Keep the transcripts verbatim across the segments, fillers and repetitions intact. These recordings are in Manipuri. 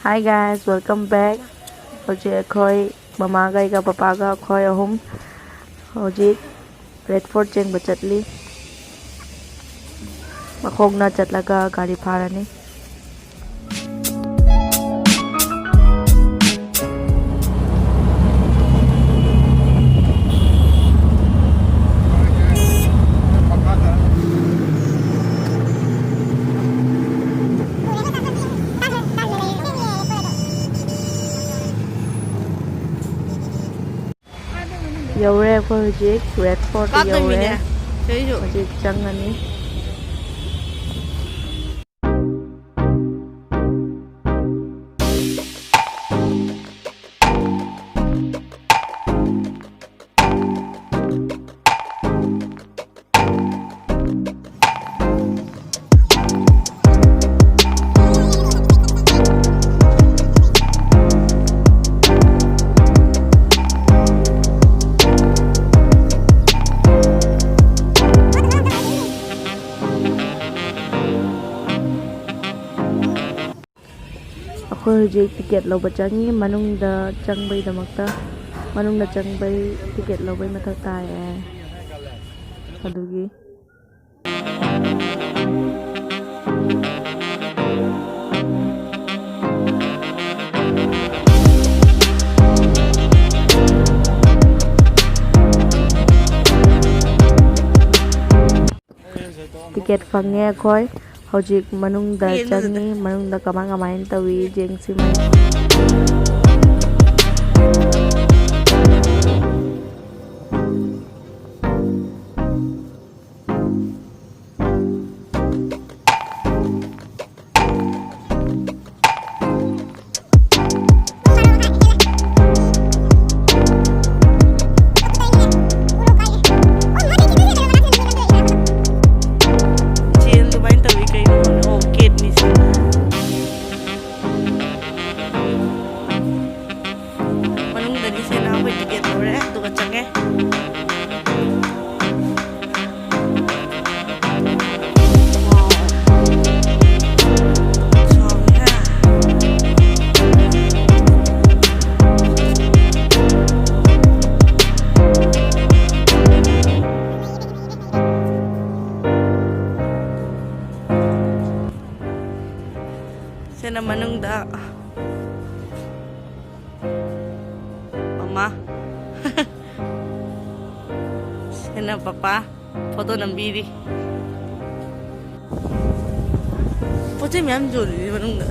Hi guys, welcome back. ꯍꯧꯖꯤꯛ ꯑꯩꯈꯣꯏ ꯃꯃꯥꯒ ꯑꯩꯒ ꯄꯄꯥꯒ ꯑꯩꯈꯣꯏ ꯑꯍꯨꯝ ꯍꯧꯖꯤꯛ ꯔꯦꯗ ꯐꯣꯔꯠ ꯌꯦꯡꯕ ꯆꯠꯂꯤ꯫ ꯃꯈꯣꯡꯅ ꯆꯠꯂꯒ ꯒꯥꯔꯤ ꯐꯥꯔꯅꯤ꯫ ꯌꯧꯔꯦ ꯑꯩꯈꯣꯏ ꯍꯧꯖꯤꯛ ꯔꯦꯗ ꯐꯣꯔꯠ ꯌꯧꯔꯦ꯫ ꯀꯥꯞꯇꯣꯏꯃꯤꯅꯦ꯫ ꯁꯤꯁꯨ꯫ ꯍꯧꯖꯤꯛ ꯆꯪꯉꯅꯤ꯫ ꯑꯩꯈꯣꯏ ꯍꯧꯖꯤꯛ ꯇꯤꯀꯦꯠ ꯂꯧꯕ ꯆꯪꯉꯤ꯫ ꯃꯅꯨꯡꯗ ꯆꯪꯕꯩꯗꯃꯛꯇ, ꯃꯅꯨꯡꯗ ꯆꯪꯕꯩ ꯇꯤꯀꯦꯠ ꯂꯧꯕꯩ ꯃꯊꯧ ꯇꯥꯏꯌꯦ꯫ ꯑꯗꯨꯒꯤ ꯇꯤꯀꯦꯠ ꯐꯪꯉꯦ ꯑꯩꯈꯣꯏ꯫ ꯍꯧꯖꯤꯛ ꯃꯅꯨꯡꯗ ꯌꯦꯡꯕꯗꯨꯗ꯫ ꯆꯪꯉꯤ꯫ ꯃꯅꯨꯡꯗ ꯀꯃꯥꯏ ꯀꯃꯥꯏꯅ ꯇꯧꯏ ꯌꯦꯡꯁꯤ ꯃꯩ꯫ ꯁꯤ ꯑꯗꯨꯃꯥꯏꯅ ꯇꯧꯏ ꯀꯩꯅꯣ? ꯑꯣ, ꯀꯦꯠꯅꯤ ꯁꯤ꯫ ꯅ ꯃꯅꯨꯡꯗ ꯃꯃꯥ꯫ ꯁꯤꯅ ꯄꯄꯥ꯫ ꯐꯣꯇꯣ ꯅꯝꯕꯤꯔꯤ꯫ ꯄꯣꯠ ꯆꯩ ꯃꯌꯥꯝ ꯌꯣꯜꯂꯤ ꯃꯅꯨꯡꯗ꯫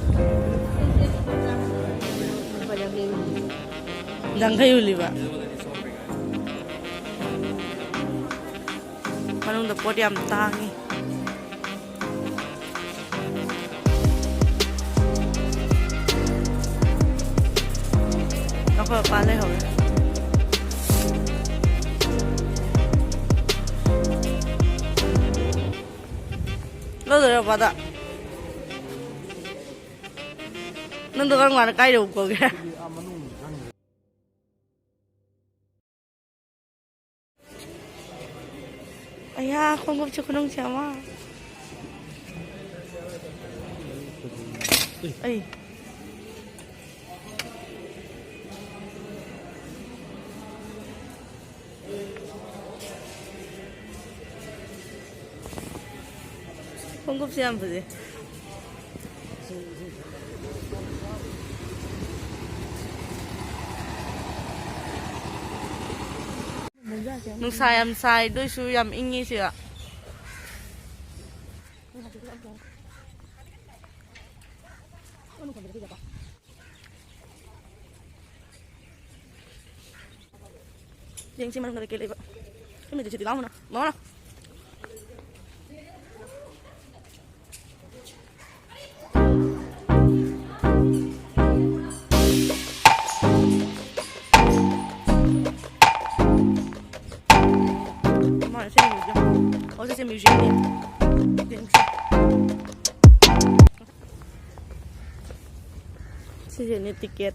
ꯌꯥꯡꯈꯩ ꯌꯣꯜꯂꯤꯕ꯫ ꯃꯅꯨꯡꯗ ꯄꯣꯠ ꯌꯥꯝ ꯇꯥꯡꯉꯤ꯫ ꯑꯩꯈꯣꯏ ꯃꯄꯥ ꯂꯩꯍꯧꯔꯦ꯫ ꯂꯧꯗꯣꯏꯔꯣ ꯄꯥꯗ? ꯅꯪꯗꯣ ꯀꯔꯝ ꯀꯥꯟꯗ ꯀꯥꯏ ꯌꯧ ꯀꯣꯒꯦ? ꯑꯌꯥ, ꯈꯣꯡꯎꯞꯁꯦ ꯈꯨꯅꯨꯡꯁꯦ ꯑꯃ꯫ ꯑꯩ꯫ ꯈꯣꯡꯎꯞꯁꯦ ꯌꯥꯝ ꯐꯖꯩ꯫ ꯅꯨꯡꯁꯥ ꯌꯥꯝ ꯁꯥꯏ, ꯑꯗꯨꯏꯁꯨ ꯌꯥꯝ ꯏꯪꯉꯤ ꯁꯤꯗ꯫ ꯌꯦꯡꯁꯤ ꯃꯅꯨꯡꯗ ꯀꯩꯀꯩ ꯂꯩꯕ꯫ ꯏꯃꯩ, ꯁꯤꯗꯤ ꯂꯥꯎꯅ, ꯂꯥꯎꯅ꯫ ꯃꯥꯅ ꯁꯤ museum꯫ ꯑꯣ, ꯁꯤꯁꯦ museumꯅꯦ꯫ ꯌꯦꯡꯁꯤ꯫ ꯁꯤꯁꯤꯅꯦ ticket꯫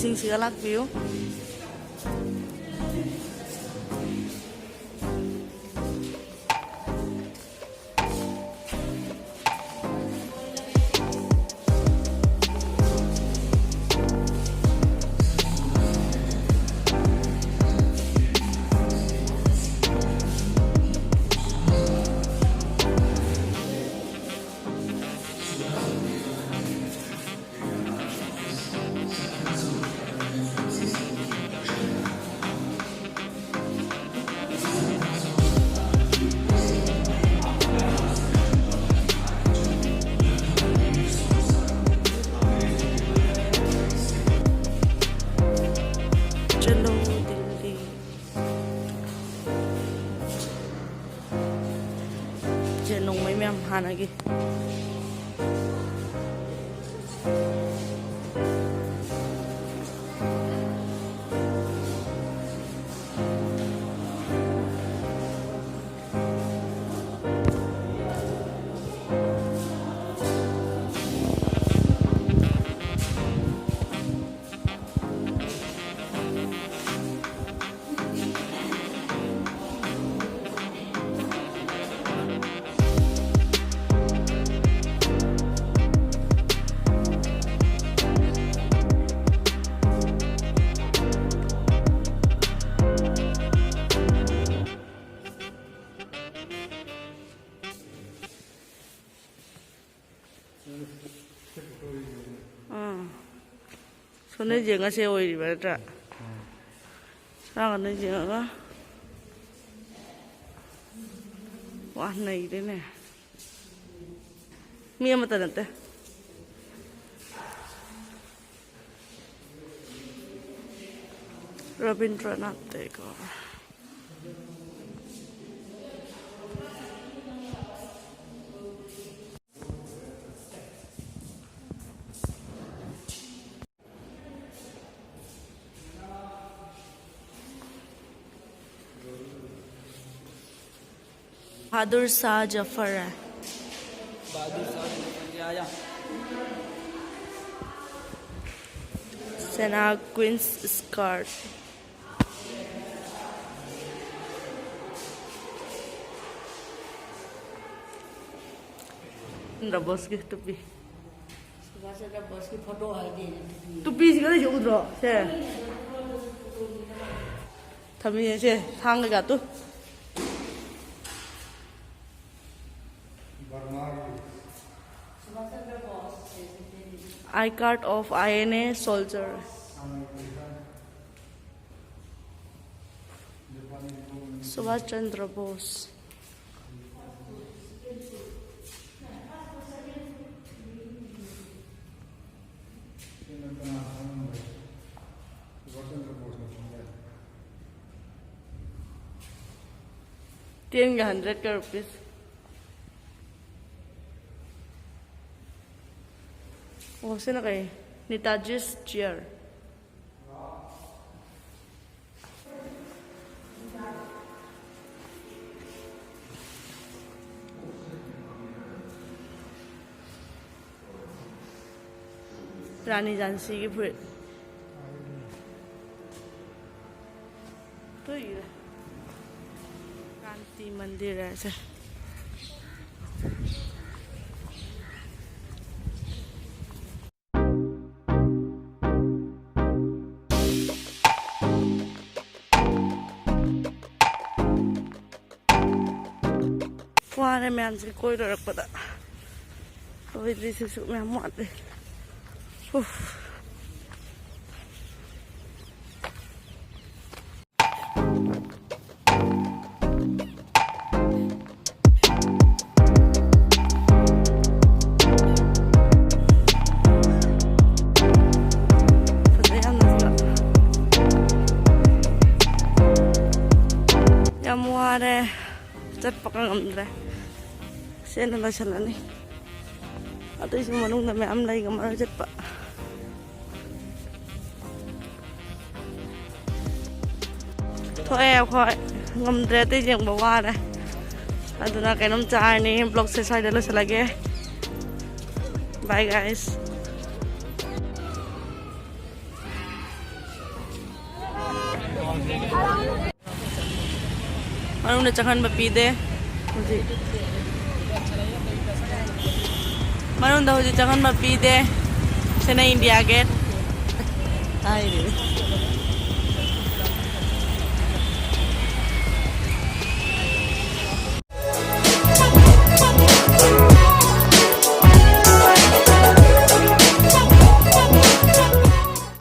ꯁꯤꯡꯁꯤꯒ ꯂꯥꯛꯄꯤꯌꯨ꯫ ꯆꯠꯂꯣ ꯗꯤꯜꯂꯤ꯫ ꯁꯦ ꯅꯣꯡꯃꯩ ꯃꯌꯥꯝ ꯍꯥꯟꯅꯒꯤ꯫ ꯑꯥ꯫ ꯁꯣꯅꯦ ꯌꯦꯡꯉꯁꯦ ꯑꯣꯏꯔꯤꯕ ꯅꯠꯇ꯭ꯔꯥ? ꯁꯥꯒꯅ ꯌꯦꯡꯉꯒ꯫ ꯋꯥ ꯅꯩꯔꯦꯅꯦ꯫ ꯃꯤ ꯑꯃꯠꯇ ꯅꯠꯇꯦ꯫ ꯔꯕꯤꯟꯗ꯭ꯔꯅꯥꯊ ꯇꯦꯒꯣꯔ꯫ बहादुर शाह जफर है। बहादुर शाह जफर, या, या। Sena Queen's Skirt. ꯆꯟꯗ꯭ꯔ ꯕꯣꯁꯀꯤ ꯇꯨꯄꯤ꯫ ꯁꯨꯚꯥꯁ ꯆꯟꯗ꯭ꯔ ꯕꯣꯁꯀꯤ ꯐꯣꯇꯣ ꯍꯥꯏꯗꯦꯅꯦ, ꯇꯨꯄꯤ꯫ ꯇꯨꯄꯤꯁꯤꯒ ꯂꯩꯁꯦ ꯎꯗ꯭ꯔꯣ? ꯁꯦ꯫ ꯊꯝꯃꯤꯅꯦ ꯁꯦ, ꯊꯥꯡ ꯀꯩꯀꯥ ꯇꯨ꯫ I card of I N A soldier. Subhas Chandra Bose. Ten ꯒ hundred ꯀ rupees꯫ ꯑꯣ, ꯁꯤꯅ ꯀꯩ? Netaji's chair꯫ ꯔꯥꯅꯤ ꯖꯥꯟꯁꯤꯒꯤ ꯐꯨꯔꯤꯠ꯫ ꯇꯨꯏꯔꯦ꯫ ꯀꯥꯟꯇꯤ ꯃꯟꯗꯤꯔ ꯍꯥꯏꯁꯦ꯫ ꯋꯥꯔꯦ ꯃꯌꯥꯝꯁꯦ ꯀꯣꯏꯔꯨꯔꯛꯄꯗ꯫ ꯂꯣꯏꯗ꯭ꯔꯤꯁꯤꯁꯨ ꯃꯌꯥꯝ ꯋꯥꯠꯂꯤ꯫ ꯎꯐ꯫ ꯐꯖꯩ ꯌꯥꯝꯅ ꯁꯤꯒ꯫ ꯌꯥꯝ ꯋꯥꯔꯦ꯫ ꯆꯠꯄꯒ ꯉꯝꯗ꯭ꯔꯦ꯫ ꯁꯤꯅ ꯂꯣꯏꯁꯤꯜꯂꯅꯤ꯫ ꯑꯗꯨꯏꯁꯨ ꯃꯅꯨꯡꯗ ꯃꯌꯥꯝ ꯂꯩ, ꯉꯝꯃꯔꯣꯏ ꯆꯠꯄ꯫ ꯊꯣꯛꯑꯦ ꯑꯩꯈꯣꯏ꯫ ꯉꯝꯗ꯭ꯔꯦ, ꯑꯇꯩ ꯌꯦꯡꯕ ꯋꯥꯔꯦ꯫ ꯑꯗꯨꯅ ꯀꯩꯅꯣꯝ ꯆꯥꯔꯅꯤ꯫ Vlogꯁꯦ ꯁ꯭ꯋꯥꯏꯗ ꯂꯣꯏꯁꯤꯜꯂꯒꯦ꯫ Bye guys꯫ ꯃꯅꯨꯡꯗ ꯆꯪꯍꯟꯕ ꯄꯤꯗꯦ ꯍꯧꯖꯤꯛ꯫ ꯃꯅꯨꯡꯗ ꯍꯧꯖꯤꯛ ꯆꯪꯍꯟꯕ ꯄꯤꯗꯦ꯫ ꯁꯤꯅ ꯏꯟꯗꯤꯌꯥ ꯒꯦꯠ꯫ ꯍꯥꯏꯔꯤꯕ꯫